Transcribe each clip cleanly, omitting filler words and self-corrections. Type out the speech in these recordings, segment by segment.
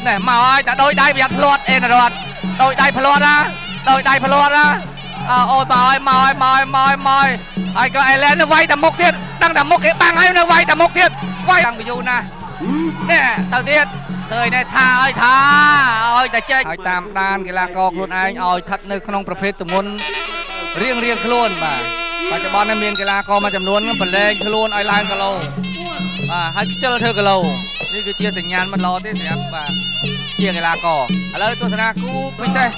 នេះមកហើយតែដោយដៃប្រយ័ត្នភ្លាត់អេនរតដោយដៃភ្លាត់ណាដោយដៃភ្លាត់ណាអើអូយមកហើយមកហើយមកហើយមកហើយមកហើយក៏អេឡែនវាយតែមុខទៀតដឹងតែមុខគេបាំងហើយនៅវាយតែមុខទៀតវាយតាំងពីយូរណាស់នេះទៅទៀតឃើញនេះថាឲ្យថាឲ្យតែចេញឲ្យតាមដានកីឡាករខ្លួនឯងឲ្យស្ថិតនៅក្នុងប្រភេទទម្ងន់រៀងរៀងខ្លួនបាទបច្ចុប្បន្ននេះមានកីឡាករមួយចំនួនប្រឡែងខ្លួនឲ្យឡើងគីឡូបាទហើយខ្ជិលធ្វើគីឡូនេះគឺជាសញ្ញាណមិនល្អទេសម្រាប់បាទជាកីឡាករឥឡូវទស្សនាគូពិសេស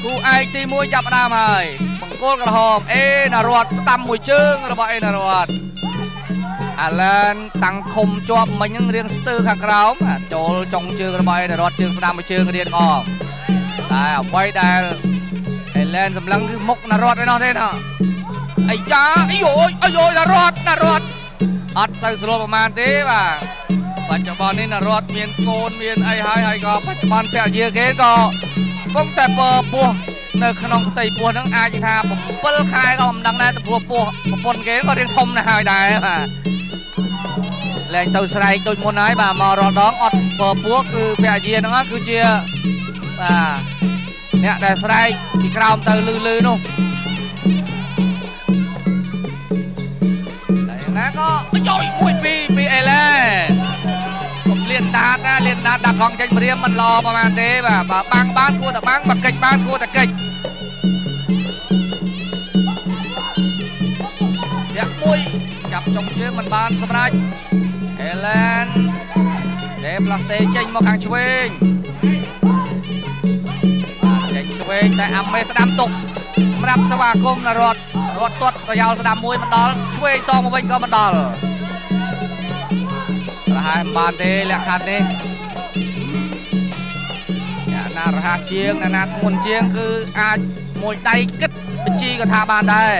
គូឯកទី1ចាប់ផ្ដើមហើយបង្គោលក្រហមអេណារតស្ដាំមួយជើងរបស់អេណារតអាឡែនតាំងខុំជាប់មិញហ្នឹងរៀងស្ទើខាងក្រោមចូលចុងជើងរបស់អេណារតជើងស្ដាំមួយជើងរៀនអមតែអ្វីដែលអេឡែនសម្លឹងគឺមុខណារតឯណោះទេណាអាយ៉ាអីយអីយណារតណារតអត់សូវស្រួលប្រហែលទេបាទបច្ចុប្បន្ននេះណារតមានកូនមានអីហើយហើយក៏បច្ចុប្បន្នភរិយាគេក៏គង់តែពពោះនៅក្នុងផ្ទៃពោះហ្នឹងអាចថា7ខែក៏មិនដឹងដែរទៅព្រោះពោះប្រពន្ធគេក៏រៀងធំណាស់ហើយដែរបាទលែងសូវស្រែកដូចមុនហើយបាទមករដងអត់ពពោះគឺភរិយាហ្នឹងគឺជាបាទអ្នកដែលស្រែកពីក្រោមទៅលឺលឺនោះតែណាក៏យ1 2 2អេឡែកុំលៀនដាតណាលៀនដាតដាក់កង់ចេញម្រាមមិនល្អប្រហែលទេបាទបើបាំងបានគួរតែបាំងបើកិច្ចបានគួរតែកិច្ចធាក់មួយចាប់ចុងជើងមិនបានសម្រេចអេឡែនដេប្លាសេចេញមកខាងឆ្វេងចេញឆ្វេងតែអាមេស្ដាំទុកសម្រាប់ស្វាគមន៍ណារតរត់ទាត់ប្រយោលស្ដាំមួយមិនដល់ឆ្វេងសងមកវិញក៏មិនដល់ប្រហែលមិនបានទេលក្ខខណ្ឌនេះអ្នកណារហ័សជាងអ្នកណាធ្ងន់ជាងគឺអាចមួយដៃគិតបញ្ជីក៏ថាបានដែរ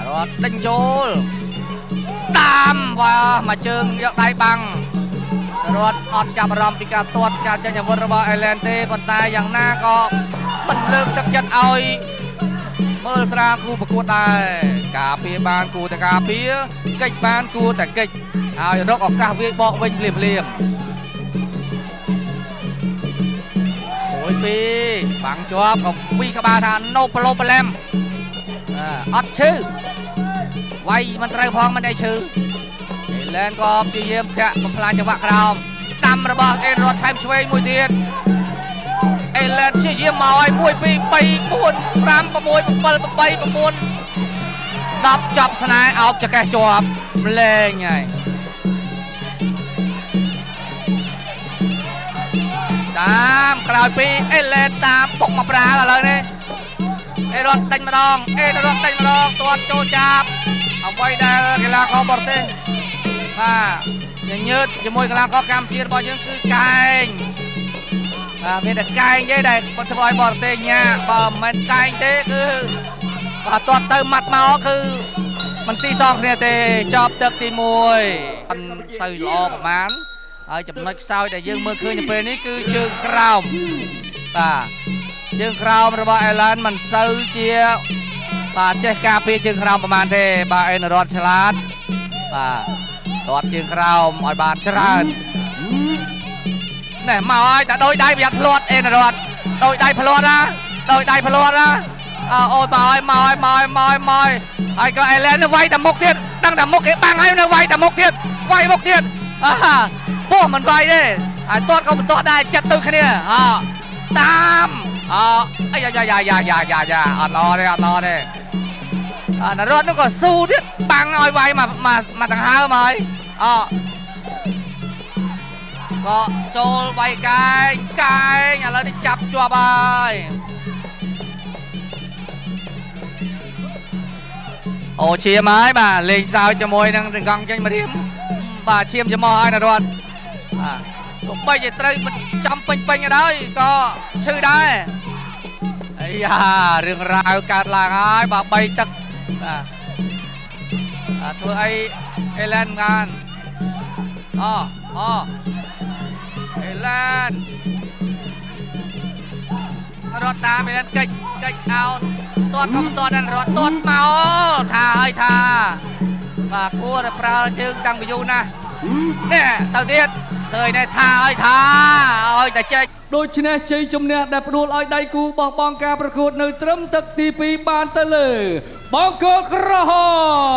រត់ដេញចូលស្ដាំវ៉ាមួយជើងយកដៃបាំងរត់អត់ចាប់អារម្មណ៍ពីការទាត់ការចេញអាវុធរបស់អេឡែនទេប៉ុន្តែយ៉ាងណាក៏មិនលើកទឹកចិត្តឲ្យមើលស្រាលគូប្រកួតដែរការពារបានគួរតែការពារកិច្ចបានគួរតែកិច្ចហើយរកឱកាសវាយបកវិញភ្លាមភ្លាម1 2បាំងជាប់ក៏វីក្បាលថា no problem អត់ឈឺវាយមិនត្រូវផងមិនអីឈឺអេឡែនក៏ព្យាយាមធាក់បំផ្លាញចង្វាក់ក្រោមស្ដាំរបស់អេរតថែមឆ្វេងមួយទៀតអេឡែនព្យាយាមមកឲ្យ1 2 3 4 5 6 7 8 9 10ចាប់ស្នេហ៍អោបចកេះជាប់លែងហើយតាមក្រោយពីអេឡែនតាមបុកមកប្រាលឥឡូវនេះអេរតដេញម្ដងអេរតដេញម្ដងទាត់ចូលចាប់អ្វីដែលកីឡាករបរទេសបាទញញើតជាមួយកីឡាករកម្ពុជារបស់យើងគឺកែងបាទមានតែកែងទេដែលគាត់ធ្វើឲ្យបរទេសញ៉ាបើមិនមែនកែងទេគឺបាទទាត់ទៅម៉ាត់មកគឺមិនស៊ីសងគ្នាទេចប់ទឹកទី1មិនសូវល្អប្រហែលហើយចំណុចខ្សោយដែលយើងមើលឃើញនៅពេលនេះគឺជើងក្រោមបាទជើងក្រោមរបស់អេឡែនមិនសូវជាបាទចេះការពារជើងក្រោមប្រហែលទេបាទអេនរតឆ្លាតបាទទាត់ជើងក្រោមឲ្យបានច្រើននេះមកហើយតែដោយដៃប្រយ័ត្នភ្លាត់អេនរតដោយដៃភ្លាត់ណាដោយដៃភ្លាត់ណាអូយមកហើយមកហើយមកហើយមកហើយមកហើយក៏អេឡែនវាយតែមុខទៀតដឹងតែមុខគេបាំងហើយនៅវាយតែមុខទៀតវាយមុខទៀតអាពោះមិនវាយទេហើយទាត់ក៏មិនទាត់ដែរចិត្តទៅគ្នាអតាមអអាយ៉ាយ៉ាយ៉ាយ៉ាយ៉ាយ៉ាអត់ល្អទេអត់ល្អទេអានរត់នោះក៏ស៊ូទៀតបាំងឲ្យវាយមកមកដង្ហើមហើយអក៏ចូលវាយកែងកែងឥឡូវនេះចាប់ជាប់ហើយអូឈាមហើយបាទលេងសើចជាមួយនឹងរងចេញមករៀមបាទឈាមច្រមុះហើយណារត់បាទទោះបីជាត្រូវចំពេញពេញក៏ដោយក៏ឈឺដែរអាយ៉ារឿងរ៉ាវកើតឡើងហើយបាទ3ទឹកបាទធ្វើអីអេឡែនបានអអេឡែនរត់តាមអេឡែនកិច្ចកិច្ចអោតទាត់ក៏មិនទាត់ដែររត់ទាត់មកថាឲ្យថាបាទគួរតែប្រើជើងតាំងពីយូរណាស់ នេះទៅទៀតឃើញនេះថាឲ្យថាឲ្យតែចេញ ដូច្នេះជ័យជំនះដែលផ្ដួលឲ្យដៃគូបោះបង់ការប្រកួតនៅត្រឹមទឹកទី2បានទៅលើបង្គោលក្រហម។